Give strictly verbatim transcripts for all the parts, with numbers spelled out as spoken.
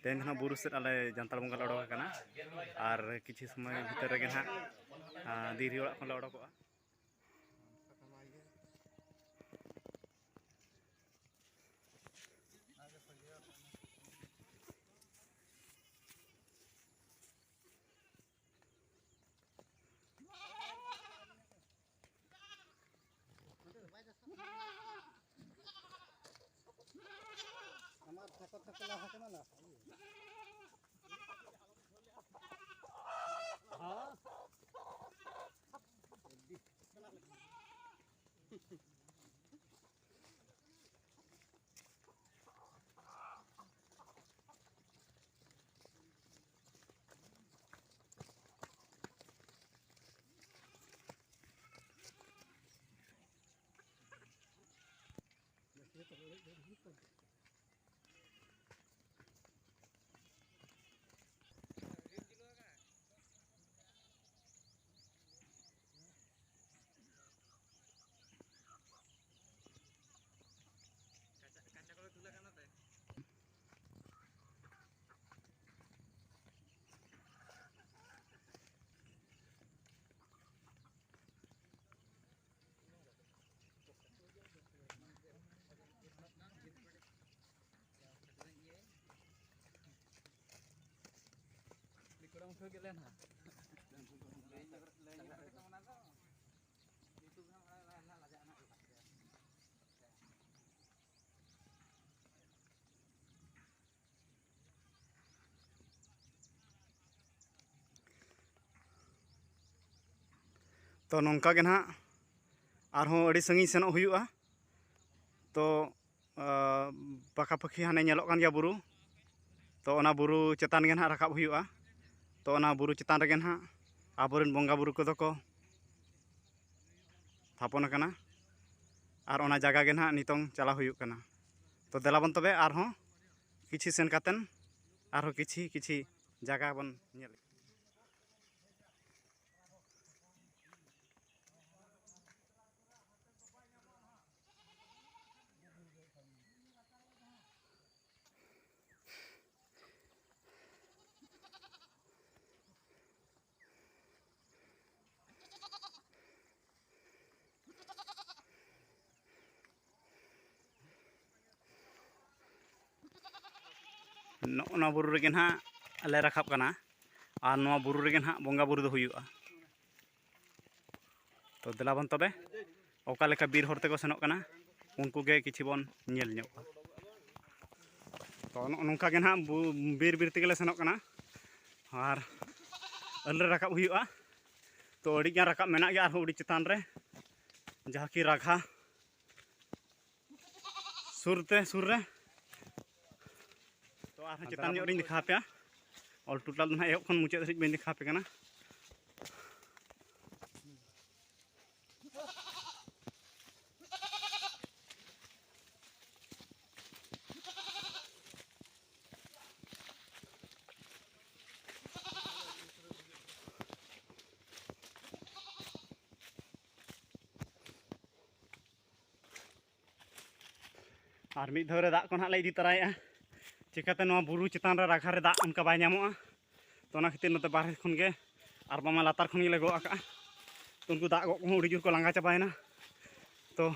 ᱛᱮᱦᱮᱧ ᱫᱚ ᱱᱟᱦᱟᱜ ᱵᱩᱨᱩ ᱥᱮᱫ ᱟᱞᱮ ᱡᱟᱱᱛᱟᱲ ᱵᱚᱸᱜᱟ ᱞᱮ ᱚᱰᱚᱠ ᱟᱠᱟᱱᱟ᱾ ᱟᱨ ᱠᱤᱪᱷᱩ ᱥᱚᱢᱚᱭ ᱵᱷᱤᱛᱤᱨ ᱨᱮᱜᱮ ᱱᱟᱦᱟᱜ, ᱟ, ᱫᱤᱨᱦᱤ ᱚᱲᱟᱜ ᱠᱷᱚᱱ ᱞᱮ ᱚᱰᱚᱠᱚᱜᱼᱟ᱾ আমার ঠাকুর ঠাকুর হাতে না। ᱛᱚ, ᱱᱚᱝᱠᱟ ᱜᱮ ᱱᱟᱦᱟᱜ ᱟᱨᱦᱚᱸ ᱟᱹᱰᱤ ᱥᱟᱺᱜᱤᱧ ᱥᱮᱱᱚᱜ ᱦᱩᱭᱩᱜᱼᱟ᱾ ᱛᱚ, ᱟ, ᱯᱟᱠᱷᱟ ᱯᱟᱹᱠᱷᱤ ᱦᱟᱱᱮ ᱧᱮᱞᱚᱜ ᱠᱟᱱ ᱜᱮᱭᱟ ᱵᱩᱨᱩ᱾ ᱛᱚ, ᱚᱱᱟ ᱵᱩᱨᱩ ᱪᱮᱛᱟᱱ ᱜᱮ ᱱᱟᱦᱟᱜ ᱨᱟᱠᱟᱵ ᱦᱩᱭᱩᱜᱼᱟ᱾ ᱛᱚ, ᱚᱱᱟ ᱵᱩᱨᱩ ᱪᱮᱛᱟᱱ ᱨᱮᱜᱮ ᱱᱟᱦᱟᱜ ᱟᱵᱚᱨᱮᱱ ᱵᱚᱸᱜᱟ ᱵᱩᱨᱩ ᱠᱚᱫᱚ ᱠᱚ ᱛᱷᱟᱯᱚᱱ ᱟᱠᱟᱱᱟ᱾ ᱟᱨ ᱚᱱᱟ ᱡᱟᱭᱜᱟ ᱜᱮ ᱱᱟᱦᱟᱜ ᱱᱤᱛᱚᱝ ᱪᱟᱞᱟᱣ ᱦᱩᱭᱩᱜ ᱠᱟᱱᱟ᱾ ᱛᱚ, ᱫᱮᱞᱟ ᱵᱚᱱ ᱛᱚᱵᱮ ᱟᱨᱦᱚᱸ ᱠᱤᱪᱷᱤ ᱥᱮᱱ ᱠᱟᱛᱮᱱ ᱟᱨᱦᱚᱸ ᱠᱤᱪᱷᱤ ᱠᱤᱪᱷᱤ ᱡᱟᱭᱜᱟ ᱵᱚᱱ ᱧᱮᱞ᱾ ᱱᱚᱜᱼᱚ ᱱᱚᱣᱟ ᱵᱩᱨᱩ ᱨᱮᱜᱮ ᱱᱟᱦᱟᱜ ᱞᱮ ᱨᱟᱠᱟᱵ ᱠᱟᱱᱟ᱾ ᱟᱨ ᱱᱚᱣᱟ ᱵᱩᱨᱩ ᱨᱮᱜᱮ ᱱᱟᱦᱟᱜ ᱵᱚᱸᱜᱟ ᱵᱩᱨᱩ ᱫᱚ ᱦᱩᱭᱩᱜᱼᱟ᱾ ᱛᱚ ᱫᱮᱞᱟ ᱵᱚᱱ ᱛᱚᱵᱮ, ᱚᱠᱟ ᱞᱮᱠᱟ ᱵᱤᱨ ᱦᱚᱨ ᱛᱮᱠᱚ ᱥᱮᱱᱚᱜ ᱠᱟᱱᱟ, ᱩᱱᱠᱩ ᱜᱮ ᱠᱤᱪᱷᱩ ᱵᱚᱱ ᱧᱮᱞ ᱧᱚᱜ ᱠᱚᱣᱟ᱾ ᱛᱚ ᱱᱚᱜᱼᱚ ᱱᱚᱝᱠᱟ ᱜᱮ ᱱᱟᱦᱟᱜ ᱵᱩ-, ᱵᱤᱨ ᱵᱤᱨ ᱛᱮᱜᱮ ᱞᱮ ᱥᱮᱱᱚᱜ ᱠᱟᱱᱟ᱾ ᱟᱨ ᱟᱹᱞ ᱨᱮ ᱨᱟᱠᱟᱵ ᱦᱩᱭᱩᱜᱼᱟ᱾ ᱛᱚ ᱟᱹᱰᱤᱜᱟᱱ ᱨᱟᱠᱟᱵ ᱢᱮᱱᱟᱜ ᱜᱮᱭᱟ ᱟᱨᱦᱚᱸ ᱟᱹᱰᱤ ᱪᱮᱛᱟᱱ ᱨᱮ, ᱡᱟᱦᱟᱸ ᱠᱤ ᱨᱟᱜᱷᱟ ᱥᱩᱨ ᱛᱮ, ᱥᱩᱨ ᱨᱮ᱾ ᱛᱚ ᱟᱨᱦᱚᱸ ᱪᱮᱛᱟᱱ ᱧᱚᱜ ᱨᱤᱧ ᱫᱮᱠᱷᱟᱣ ᱟᱯᱮᱭᱟ᱾ All total ᱫᱚ ᱱᱟᱦᱟᱜ ᱮᱦᱚᱵ ᱠᱷᱚᱱ ᱢᱩᱪᱟᱹᱫ ᱫᱷᱟᱹᱨᱤᱡ ᱵᱟᱹᱧ ᱫᱮᱠᱷᱟᱣ ᱟᱯᱮ ᱠᱟᱱᱟ᱾ ᱟᱨ ᱢᱤᱫ ᱫᱷᱟᱣ ᱨᱮ ᱫᱟᱜ ᱠᱚ ᱱᱟᱦᱟᱜ ᱞᱮ ᱤᱫᱤ ᱛᱚᱨᱟᱭᱮᱫᱼᱟ, ᱪᱤᱠᱟᱹᱛᱮ ᱱᱚᱣᱟ ᱵᱩᱨᱩ ᱪᱮᱛᱟᱱ ᱨᱮ ᱨᱟᱜᱷᱟ ᱨᱮ ᱫᱟᱜ ᱚᱱᱠᱟ ᱵᱟᱭ ᱧᱟᱢᱚᱜᱼᱟ᱾ ᱛᱚ ᱚᱱᱟ ᱠᱷᱟᱹᱛᱤᱨ ᱱᱚᱛᱮ ᱵᱟᱦᱨᱮ ᱠᱷᱚᱱ ᱜᱮ ᱟᱨ ᱵᱟᱝᱢᱟ ᱞᱟᱛᱟᱨ ᱠᱷᱚᱱ ᱜᱮᱞᱮ ᱜᱚᱜ ᱟᱠᱟᱜᱼᱟ᱾ ᱛᱚ ᱩᱱᱠᱩ ᱫᱟᱜ ᱜᱚᱜ ᱠᱚᱦᱚᱸ ᱟᱹᱰᱤ ᱡᱳᱨ ᱠᱚ ᱞᱟᱸᱜᱟ ᱪᱟᱵᱟᱭᱮᱱᱟ᱾ ᱛᱚ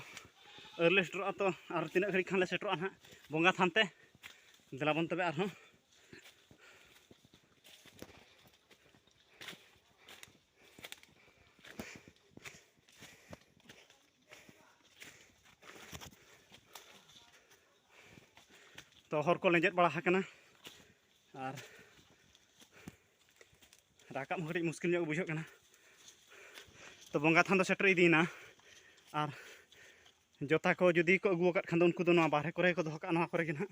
ᱟᱹᱣᱨᱤ ᱞᱮ ᱥᱮᱴᱮᱨᱚᱜᱼᱟ, ᱛᱚ ᱟᱨ ᱛᱤᱱᱟᱹᱜ ᱜᱷᱟᱹᱲᱤᱡ ᱠᱷᱟᱱ ᱞᱮ ᱥᱮᱴᱮᱨᱚᱜᱼᱟ ᱱᱟᱦᱟᱜ ᱵᱚᱸᱜᱟ ᱛᱷᱟᱱ ᱛᱮ᱾ ᱫᱮᱞᱟ ᱵᱚᱱ ᱛᱚᱵᱮ ᱟᱨᱦᱚᱸ᱾ ᱛᱚ ᱦᱚᱨ ᱠᱚ ᱞᱮᱸᱡᱮᱫ ᱵᱟᱲᱟ ᱟᱠᱟᱱᱟ ᱟᱨ ᱨᱟᱠᱟᱵ ᱦᱚᱸ ᱠᱟᱹᱴᱤᱡ ᱢᱩᱥᱠᱤᱞ ᱧᱚᱜ ᱵᱩᱡᱷᱟᱹᱜ ᱠᱟᱱᱟ᱾ ᱛᱚ ᱵᱚᱸᱜᱟ ᱛᱷᱟᱱ ᱫᱚ ᱥᱮᱴᱮᱨ ᱤᱫᱤᱭᱮᱱᱟ ᱟᱨ ᱡᱚᱛᱟ ᱠᱚ ᱡᱩᱫᱤ ᱠᱚ ᱟᱹᱜᱩ ᱟᱠᱟᱫ ᱠᱷᱟᱱ ᱫᱚ ᱩᱱᱠᱩ ᱫᱚ ᱱᱚᱣᱟ ᱵᱟᱦᱨᱮ ᱠᱚᱨᱮ ᱠᱚ ᱫᱚᱦᱚ ᱠᱟᱜᱼᱟ, ᱱᱚᱣᱟ ᱠᱚᱨᱮ ᱜᱮ ᱱᱟᱦᱟᱜ᱾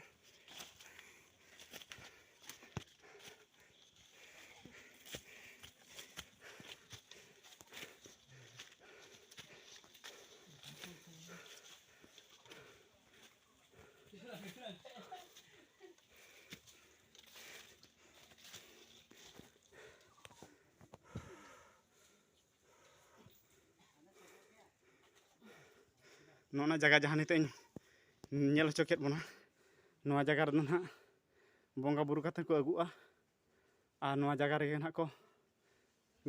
ᱱᱚᱜᱼᱚ ᱱᱟ ᱡᱟᱭᱜᱟ ᱡᱟᱦᱟᱸ ᱱᱤᱛᱚᱜ ᱤᱧ ᱧᱮᱞ ᱦᱚᱪᱚ ᱠᱮᱫ ᱵᱚᱱᱟ, ᱱᱚᱣᱟ ᱡᱟᱭᱜᱟ ᱨᱮᱫᱚ ᱱᱟᱦᱟᱜ ᱵᱚᱸᱜᱟ ᱵᱩᱨᱩ ᱠᱟᱛᱮ ᱠᱚ ᱟᱹᱜᱩᱜᱼᱟ ᱟᱨ ᱱᱚᱣᱟ ᱡᱟᱭᱜᱟ ᱨᱮᱜᱮ ᱱᱟᱦᱟᱜ ᱠᱚ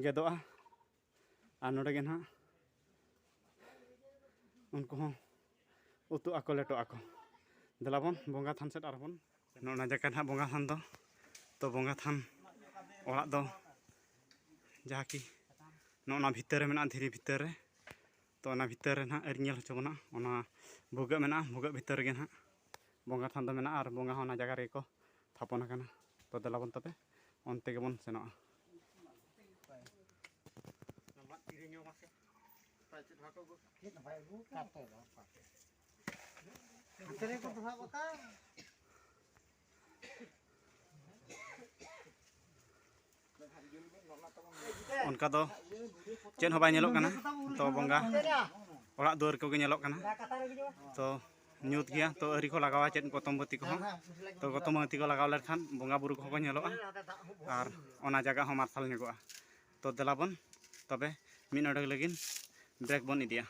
ᱜᱮᱫᱚᱜᱼᱟ᱾ ᱟᱨ ᱱᱚᱰᱮ ᱜᱮ ᱱᱟᱦᱟᱜ ᱩᱱᱠᱩ ᱦᱚᱸ ᱩᱛᱩᱜ ᱟᱠᱚ, ᱞᱮᱴᱚᱜ ᱟᱠᱚ᱾ ᱫᱮᱞᱟ ᱵᱚᱱ ᱵᱚᱸᱜᱟ ᱛᱷᱟᱱ ᱥᱮᱫ ᱟᱨᱦᱚᱸ ᱵᱚᱱ ᱱᱚᱜᱼᱚ ᱱᱟ ᱡᱟᱭᱜᱟ ᱱᱟᱦᱟᱜ ᱵᱚᱸᱜᱟ ᱛᱷᱟᱱ ᱫᱚ᱾ ᱛᱚ ᱵᱚᱸᱜᱟ ᱛᱷᱟᱱ ᱚᱲᱟᱜ ᱫᱚ ᱡᱟᱦᱟᱸ ᱠᱤ ᱱᱚᱜᱼᱚ ᱱᱟ ᱵᱷᱤᱛᱟᱹᱨ ᱨᱮ ᱢᱮᱱᱟᱜᱼᱟ, ᱫᱷᱤᱨᱤ ᱵᱷᱤᱛᱟᱹᱨ ᱨᱮ᱾ ᱛᱚ ᱚᱱᱟ ᱵᱷᱤᱛᱟᱹᱨ ᱨᱮ ᱱᱟᱦᱟᱜ ᱟᱹᱨᱤᱧ ᱧᱮᱞ ᱦᱚᱪᱚ ᱵᱚᱱᱟ᱾ ᱚᱱᱟ ᱵᱷᱩᱜᱟᱹᱜ ᱢᱮᱱᱟᱜᱼᱟ, ᱵᱷᱩᱜᱟᱹᱜ ᱵᱷᱤᱛᱟᱹᱨ ᱨᱮᱜᱮ ᱱᱟᱦᱟᱜ ᱵᱚᱸᱜᱟ ᱛᱷᱟᱱ ᱫᱚ ᱢᱮᱱᱟᱜᱼᱟ ᱟᱨ ᱵᱚᱸᱜᱟ ᱦᱚᱸ ᱚᱱᱟ ᱡᱟᱭᱜᱟ ᱨᱮᱜᱮ ᱠᱚ ᱛᱷᱟᱯᱚᱱ ᱟᱠᱟᱱᱟ᱾ ᱛᱚ ᱫᱮᱞᱟ ᱵᱚᱱ ᱛᱚᱵᱮ ᱚᱱᱛᱮ ᱜᱮᱵᱚᱱ ᱥᱮᱱᱚᱜᱼᱟ᱾ ᱚᱱᱠᱟ ᱫᱚ ᱪᱮᱫ ᱦᱚᱸ ᱵᱟᱭ ᱧᱮᱞᱚᱜ ᱠᱟᱱᱟ᱾ ᱛᱚ ᱵᱚᱸᱜᱟ ᱚᱲᱟᱜ ᱫᱩᱣᱟᱹᱨ ᱠᱚᱜᱮ ᱧᱮᱞᱚᱜ ᱠᱟᱱᱟ᱾ ᱛᱚ ᱧᱩᱛ ᱜᱮᱭᱟ, ᱛᱚ ᱟᱹᱣᱨᱤ ᱠᱚ ᱞᱟᱜᱟᱣᱟ ᱪᱮᱫ ᱜᱚᱛᱚᱢ ᱵᱟᱹᱛᱤ ᱠᱚᱦᱚᱸ᱾ ᱛᱚ ᱜᱚᱛᱚᱢ ᱵᱟᱹᱛᱤ ᱠᱚ ᱞᱟᱜᱟᱣ ᱞᱮᱱᱠᱷᱟᱱ ᱵᱚᱸᱜᱟ ᱵᱩᱨᱩ ᱠᱚᱦᱚᱸ ᱠᱚ ᱧᱮᱞᱚᱜᱼᱟ ᱟᱨ ᱚᱱᱟ ᱡᱟᱭᱜᱟ ᱦᱚᱸ ᱢᱟᱨᱥᱟᱞ ᱧᱚᱜᱚᱜᱼᱟ᱾ ᱛᱚ ᱫᱮᱞᱟ ᱵᱚᱱ ᱛᱚᱵᱮ ᱢᱤᱫ ᱱᱚᱰᱮᱠ ᱞᱟᱹᱜᱤᱫ ᱵᱨᱮᱠ ᱵᱚᱱ ᱤᱫᱤᱭᱟ᱾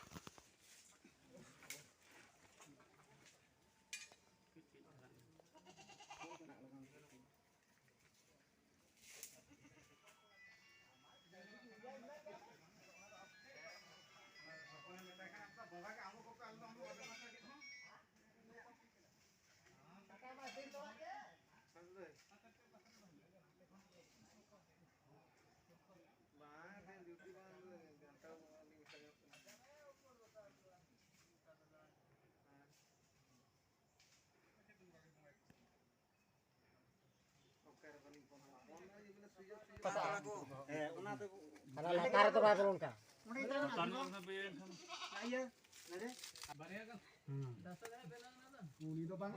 ᱦᱟᱱᱟ ᱞᱟᱛᱟᱨ ᱨᱮᱫᱚ ᱵᱟᱭ ᱵᱚᱞᱚᱱ ᱠᱟᱱᱟ᱾ ᱩᱱᱤ ᱫᱚ ᱵᱟᱝ᱾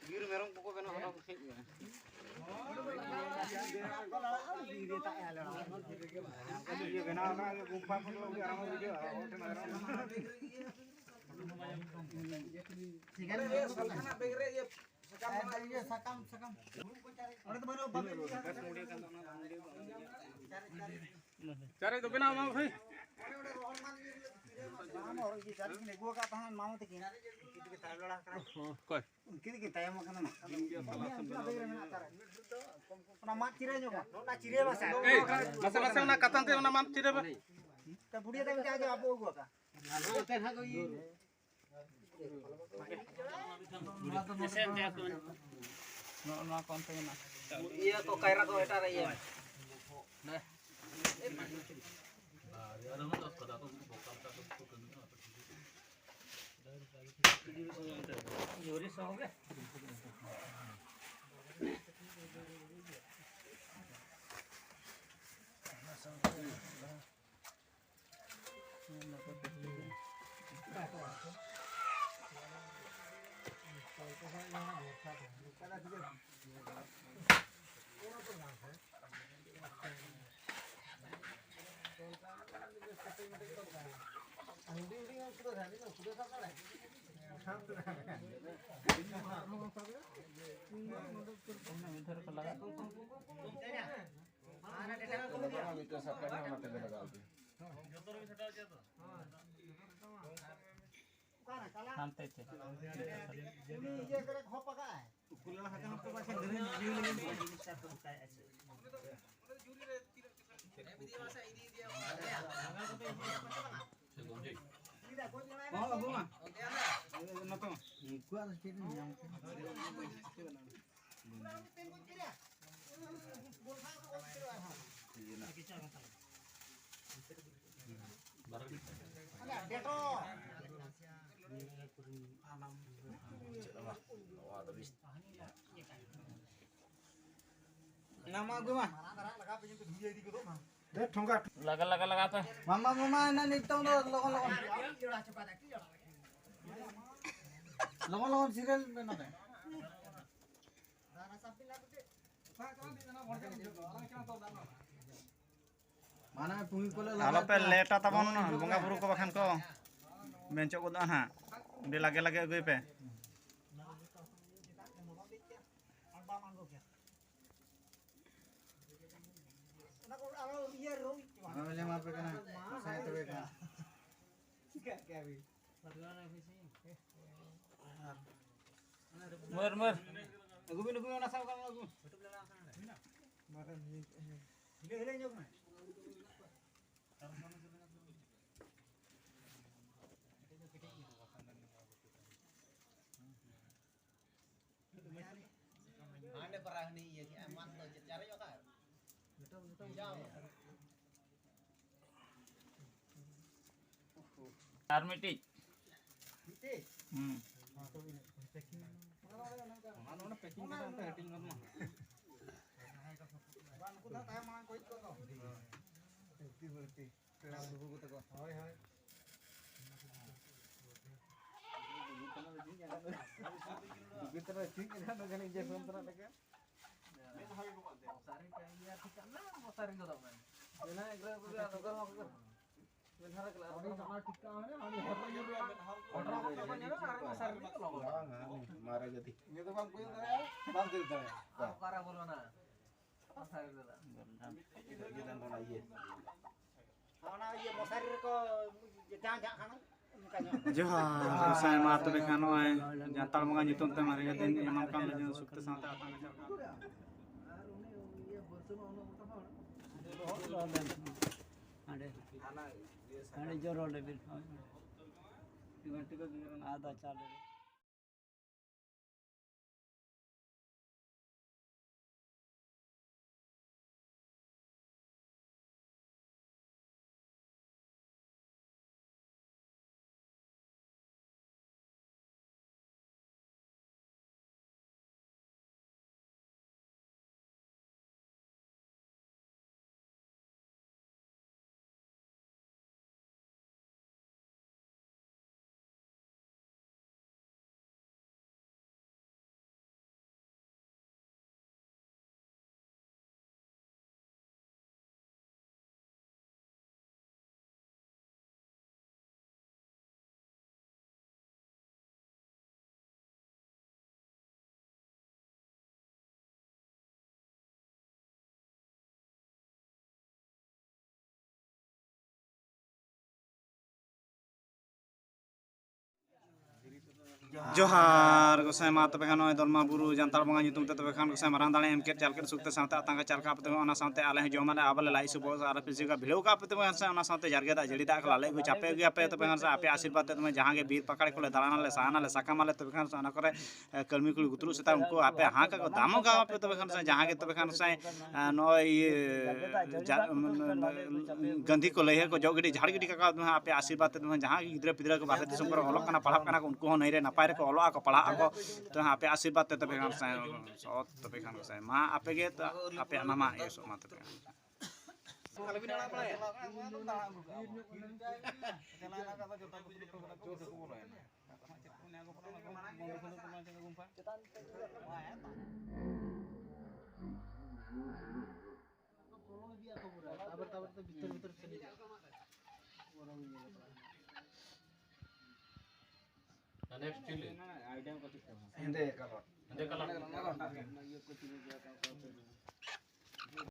ᱵᱤᱨ ᱢᱮᱨᱚᱢ ᱠᱚᱠᱚ ᱵᱮᱱᱟᱣ ᱚᱱᱟ ᱠᱚ ᱠᱷᱮᱡ ᱜᱮ᱾ ᱤᱭᱟᱹ ᱵᱮᱱᱟᱣ ᱠᱟᱱᱟ, ᱜᱩᱢᱯᱷᱟ ᱠᱚ ᱫᱚ ᱟᱨᱟᱢ ᱵᱩᱡᱷᱟᱹᱜᱼᱟ, ᱦᱚᱲ ᱴᱷᱮᱱ ᱟᱨᱟᱢ᱾ ᱥᱟᱠᱟᱢ, ᱥᱟᱠᱟᱢ᱾ ᱚᱸᱰᱮ ᱫᱚ ᱵᱟᱹᱱᱩᱜᱼᱟ, ᱵᱟᱹᱱᱩᱜᱼᱟ᱾ ᱪᱟᱨᱮᱡ ᱫᱚ ᱵᱮᱱᱟᱣ ᱢᱟ ᱵᱷᱟᱹᱭ᱾ ᱵᱟᱝ, ᱦᱚᱨᱚᱜ ᱤᱫᱤ ᱠᱟᱜ ᱠᱤᱱ, ᱟᱹᱜᱩ ᱟᱠᱟᱫ ᱛᱟᱦᱮᱸᱫ ᱢᱟᱢᱚ ᱛᱟᱹᱠᱤᱱ᱾ ᱩᱱᱠᱤᱱ ᱛᱟᱭᱚᱢ ᱟᱠᱟᱱᱟ᱾ ᱚᱠᱚᱭ? ᱩᱱᱠᱤᱱ ᱫᱚᱠᱤᱱ ᱛᱟᱭᱚᱢ ᱟᱠᱟᱱᱟ ᱱᱟᱜ᱾ ᱚᱱᱟ ᱢᱟᱫ ᱪᱤᱨᱟᱹ ᱧᱚᱜ ᱢᱟ᱾ ᱚᱱᱟ ᱪᱤᱨᱟᱹ ᱢᱟᱥᱮ᱾ ᱮᱭ, ᱱᱟᱥᱮ, ᱱᱟᱥᱮ ᱚᱱᱟ ᱠᱟᱛᱟᱱ ᱛᱮ ᱚᱱᱟ ᱢᱟᱫ ᱪᱤᱨᱟᱹ ᱢᱮ᱾ ᱛᱚ ᱵᱩᱰᱷᱤ ᱛᱟᱹᱠᱤᱱ ᱡᱟᱦᱟᱸ ᱡᱮ ᱟᱵᱚ ᱟᱹᱜᱩ ᱟᱠᱟᱫ᱾ ᱱᱚᱜᱼᱚ ᱱᱚᱣᱟ ᱠᱚ ᱚᱱᱛᱮ ᱢᱮᱱᱟᱜᱼᱟ᱾ ᱤᱭᱟᱹ ᱠᱚ, ᱠᱟᱭᱨᱟ ᱠᱚ ᱮᱴᱟᱜ ᱨᱮ ᱤᱭᱟᱹ᱾ ᱦᱟᱱᱛᱮ ᱛᱮ᱾ ᱞᱟᱜᱟ, ᱞᱟᱜᱟ, ᱞᱟᱜᱟ ᱯᱮ᱾ ᱢᱟᱢᱟ, ᱢᱟᱢᱟ, ᱮᱱᱟ ᱱᱤᱛᱚᱝ ᱫᱚ ᱞᱚᱜᱚᱱ, ᱞᱚᱜᱚᱱ᱾ ᱞᱚᱜᱚᱱ, ᱞᱚᱜᱚᱱ serial ᱯᱮ ᱱᱚᱰᱮ᱾ ᱢᱟᱱᱮ ᱯᱩᱸᱜᱤ ᱠᱚᱞᱮ ᱞᱟᱜᱟᱣ ᱟᱞᱚᱯᱮ ᱯᱮᱭᱟ᱾ ᱞᱮᱴᱟ ᱛᱟᱵᱚᱱ, ᱞᱚᱜᱚᱱ ᱦᱤᱡᱩᱜ ᱵᱚᱸᱜᱟ ᱯᱮ᱾ ᱵᱩᱨᱩ ᱠᱚ ᱵᱟᱠᱷᱟᱱ ᱠᱚ ᱢᱮᱱ ᱪᱚᱜ ᱜᱚᱫᱚᱜᱼᱟ ᱦᱟᱸᱜ᱾ ᱟᱹᱰᱤ ᱞᱟᱜᱮ ᱞᱟᱜᱮ ᱟᱹᱜᱩᱭ ᱯᱮ᱾ ᱚᱱᱟ ᱠᱚ ᱟᱨᱚ ᱤᱭᱟᱹ ᱨᱚᱝ ᱚᱱᱟ ᱞᱮ ᱮᱢᱟ ᱯᱮ ᱠᱟᱱᱟ, ᱥᱟᱭ ᱛᱚᱵᱮ ᱠᱷᱟᱱ᱾ ᱢᱟᱹᱨ, ᱢᱟᱹᱨ᱾ ᱟᱹᱜᱩ ᱵᱤᱱ, ᱟᱹᱜᱩ ᱵᱤᱱ, ᱚᱱᱟ ᱥᱟᱵ ᱠᱟᱜ ᱢᱮ, ᱟᱹᱜᱩ᱾ ᱦᱤᱞᱟᱹ, ᱦᱤᱞᱟᱹ ᱧᱚᱜ ᱢᱮ᱾ ᱦᱟᱸᱰᱮ ᱯᱟᱨᱟ ᱦᱟᱹᱱᱤ ᱤᱭᱟᱹ ᱠᱮᱜᱼᱟ, ᱢᱟᱫ ᱫᱚ ᱪᱮᱫ ᱪᱟᱨᱮᱡ ᱟᱠᱟᱫ? ᱡᱟᱢ᱾ ᱟᱨ ᱢᱤᱫᱴᱤᱡ᱾ ᱢᱤᱫᱴᱤᱡ? ᱦᱩᱸ᱾ ᱚᱱᱟ ᱫᱚ ᱚᱸᱰᱮ ᱯᱮᱠᱤᱝ ᱠᱟᱛᱮ ᱚᱱᱛᱮ ᱦᱟᱹᱴᱤᱧ ᱜᱟᱱᱚᱜᱼᱟ᱾ ᱵᱟᱝ, ᱩᱱᱠᱩ ᱫᱚ ᱛᱟᱭᱚᱢ ᱢᱟᱲᱟᱝ ᱠᱚ ᱦᱮᱡ ᱠᱚᱜ ᱫᱚ᱾ ᱵᱟᱹᱲᱛᱤ, ᱵᱟᱹᱲᱛᱤ᱾ ᱯᱮᱲᱟ ᱵᱟᱹᱵᱩ ᱠᱚ ᱛᱟᱠᱚ᱾ ᱦᱳᱭ, ᱦᱳᱭ᱾ ᱢᱚᱥᱟᱨᱤ ᱠᱟᱱ ᱜᱮᱭᱟ, ᱴᱷᱤᱠ ᱠᱟᱱᱟ, ᱢᱚᱥᱟᱨᱤ ᱜᱚᱫᱚᱜ ᱢᱮ᱾ ᱢᱮᱱᱟᱜ ᱮᱜᱽᱨᱟ ᱠᱚᱜᱮ, ᱟᱫᱚ ᱚᱠᱟ ᱦᱚᱸ ᱵᱟᱠᱚ ᱢᱮᱱ ᱫᱷᱟᱨᱟ ᱠᱮᱫᱟ, ᱟᱨ ᱚᱱᱟ ᱚᱱᱟ ᱴᱷᱤᱠ ᱠᱟᱜ ᱢᱮ, ᱟᱨ ᱩᱱᱤ ᱦᱚᱨ ᱨᱮ ᱧᱩᱨ ᱞᱮᱱᱟ᱾ ᱦᱚᱴᱚᱜ ᱠᱚ ᱧᱮᱞᱟ, ᱟᱨ ᱢᱚᱥᱟᱨᱤ ᱨᱮᱜᱮ ᱞᱚᱦᱚᱫ᱾ ᱵᱟᱝ, ᱦᱟᱱᱤ ᱢᱟᱨᱮ ᱜᱟᱹᱰᱤ᱾ ᱤᱧ ᱫᱚ ᱵᱟᱝ ᱠᱚᱭᱚᱜ ᱫᱟᱲᱮᱭᱟᱜᱼᱟ, ᱵᱟᱝ ᱠᱚᱭᱚᱜ ᱫᱟᱲᱮᱭᱟᱜᱼᱟ᱾ ᱟᱨ ᱚᱠᱟᱨᱮ ᱵᱚᱞᱚᱱᱟ? ᱢᱚᱥᱟᱨᱤ ᱨᱮᱫᱚ᱾ ᱤᱭᱟᱹ ᱞᱮᱱ ᱛᱟᱵᱚᱱᱟ, ᱤᱭᱟᱹ᱾ ᱚᱱᱟ ᱤᱭᱟᱹ ᱢᱚᱥᱟᱨᱤ ᱨᱮᱠᱚ ᱡᱟᱦᱟᱸ ᱡᱟᱦᱟᱸ ᱠᱷᱟᱱ ᱚᱱᱠᱟ ᱧᱚᱜ᱾ ᱡᱚᱦᱟᱨ ᱜᱚᱸᱥᱟᱭ ᱢᱟ, ᱛᱚᱵᱮ ᱠᱷᱟᱱ ᱱᱚᱜᱼᱚᱭ ᱡᱟᱱᱛᱟᱲ ᱵᱚᱸᱜᱟ ᱧᱩᱛᱩᱢ ᱛᱮ ᱢᱟᱨᱮ ᱜᱟᱹᱫᱤᱱ ᱮᱢᱟᱢ ᱠᱟᱱ ᱞᱟᱹᱜᱤᱫ ᱥᱩᱠᱛᱮ ᱥᱟᱶᱛᱮ ᱟᱛᱟᱝ ᱠᱟᱛᱮ᱾ ᱟᱨ ᱩᱱᱤ ᱤᱭᱟᱹ ᱵᱟᱹᱨᱥᱟᱹ ᱢᱟ ᱩᱱᱟᱹᱜ ᱢᱚᱴᱟ ᱦᱚᱲ᱾ ᱦᱟᱸᱰᱮ, ᱦᱟᱸᱰᱮ ᱡᱚᱨᱚ ᱞᱮᱵᱮᱞ, ᱦᱳᱭ᱾ ᱟᱫᱟ ᱪᱟᱞ ᱞᱮᱵᱮᱞ᱾ ᱡᱚᱦᱟᱨ ᱜᱚᱸᱥᱟᱭ᱾ ᱢᱟ ᱛᱚᱵᱮ ᱠᱷᱟᱱ ᱱᱚᱜᱼᱚᱭ ᱫᱚᱞᱢᱟ ᱵᱩᱨᱩ ᱡᱟᱱᱛᱟᱲ ᱵᱚᱸᱜᱟ ᱧᱩᱛᱩᱢ ᱛᱮ ᱛᱚᱵᱮ ᱠᱷᱟᱱ ᱜᱚᱸᱥᱟᱭ ᱢᱟᱨᱟᱝ ᱫᱟᱲᱮ ᱮᱢ ᱠᱮᱫ, ᱪᱟᱞ ᱠᱮᱫ ᱥᱩᱠ ᱛᱮ ᱥᱟᱶᱛᱮ ᱟᱛᱟᱝ ᱠᱟᱜ ᱪᱟᱞ ᱠᱟᱜ ᱯᱮ ᱛᱚᱵᱮ ᱚᱱᱟ ᱥᱟᱶᱛᱮ ᱟᱞᱮ ᱦᱚᱸ ᱡᱚᱢ ᱟᱞᱮ ᱟᱵᱟᱞᱮ ᱞᱟᱡ ᱥᱩᱵᱚᱜ ᱟᱨ ᱯᱤᱥᱤ ᱠᱟᱜ ᱵᱷᱤᱲᱟᱹᱣ ᱠᱟᱜ ᱯᱮ ᱛᱚᱵᱮ ᱠᱷᱟᱱ ᱥᱮ ᱚᱱᱟ ᱥᱟᱶᱛᱮ ᱡᱟᱨᱜᱮ ᱫᱟᱜ ᱡᱟᱹᱲᱤ ᱫᱟᱜ ᱠᱚ ᱞᱟᱞᱮ ᱟᱹᱜᱩ ᱪᱟᱯᱮ ᱟᱹᱜᱩᱭᱟᱯᱮ ᱛᱚᱵᱮ ᱠᱷᱟᱱ ᱥᱮ ᱟᱯᱮ ᱟᱥᱤᱨᱵᱟᱫᱽ ᱛᱮ ᱛᱚᱵᱮ ᱡᱟᱦᱟᱸ ᱜᱮ ᱵᱤᱨ ᱯᱟᱠᱟᱲ ᱠᱚᱞᱮ ᱫᱟᱬᱟᱱᱟᱞᱮ ᱥᱟᱦᱟᱱᱟᱞᱮ ᱥᱟᱠᱟᱢᱟᱞᱮ ᱛᱚᱵᱮ ᱠᱷᱟᱱ ᱥᱮ ᱚᱱᱟ ᱠᱚᱨᱮ ᱮ, ᱠᱟᱹᱲᱢᱤ ᱠᱩᱲᱤ ᱜᱩᱛᱨᱩ ᱥᱮᱛᱟ ᱩᱱᱠᱩ ᱟᱯᱮ ᱦᱟᱸ ᱠᱟᱜ ᱠᱚ ᱫᱟᱢᱚᱜ ᱠᱟᱜ ᱯᱮ ᱛᱚᱵᱮ ᱠᱷᱟᱱ ᱥᱮ ᱡᱟᱦᱟᱸ ᱜᱮ ᱛᱚᱵᱮ ᱠᱷᱟᱱ ᱥᱮ ᱮ, ᱱᱚᱜᱼᱚᱭ ᱤᱭᱟᱹ ᱡᱟ-, ᱢᱟᱱᱮ, ᱜᱟᱹᱱᱫᱷᱤ ᱠᱚ ᱞᱟᱹᱭ ᱠᱚ ᱡᱚᱜ ᱜᱤᱰᱤ ᱡᱷᱟᱲ ᱜᱤᱰᱤ ᱠᱟᱜ ᱠᱚ ᱟᱯᱮ ᱟᱥᱤᱨᱵᱟᱫᱽ ᱛᱮ ᱛᱚᱵᱮ ᱡᱟᱦᱟᱸ ᱜᱮ ᱜᱤᱫᱽᱨᱟᱹ ᱯᱤᱫᱽᱨᱟᱹ ᱠᱚ ᱵᱟᱦᱨᱮ ᱫᱤᱥᱚᱢ ᱠᱚᱨᱮ ᱚᱞᱚᱜ ᱠᱟᱱᱟ ᱯᱟᱲᱦᱟᱜ ᱠᱟᱱᱟ ᱠᱚ ᱩᱱᱠᱩ ᱦᱚᱸ ᱱᱟᱹᱭ ᱨᱮ ᱱᱟᱯᱟᱭ ᱨᱮᱠᱚ ᱚᱞᱚᱜ ᱟᱠᱚ ᱯᱟᱲᱦᱟᱜ ᱟᱠᱚ ᱛᱚ ᱟᱯᱮ ᱟᱥᱤᱨᱵᱟᱫᱽ ᱛᱮ ᱛᱚᱵᱮ ᱠᱷᱟᱱ ᱥᱮ ᱥᱚᱛ ᱛᱚᱵᱮ ᱠᱷᱟᱱ ᱥᱮ ᱢᱟ ᱟᱯᱮ ᱜᱮ ᱛᱚ ᱟᱯᱮᱭᱟᱜ ᱱᱟᱢᱟ ᱤᱭᱟᱹ ᱥᱚᱜ ᱢᱟ ᱛᱚᱵᱮ ᱠᱷᱟᱱ᱾ Next chili. ᱦᱮᱸᱫᱮ ᱠᱟᱞᱚᱴ᱾ ᱦᱮᱸᱫᱮ ᱠᱟᱞᱚᱴ᱾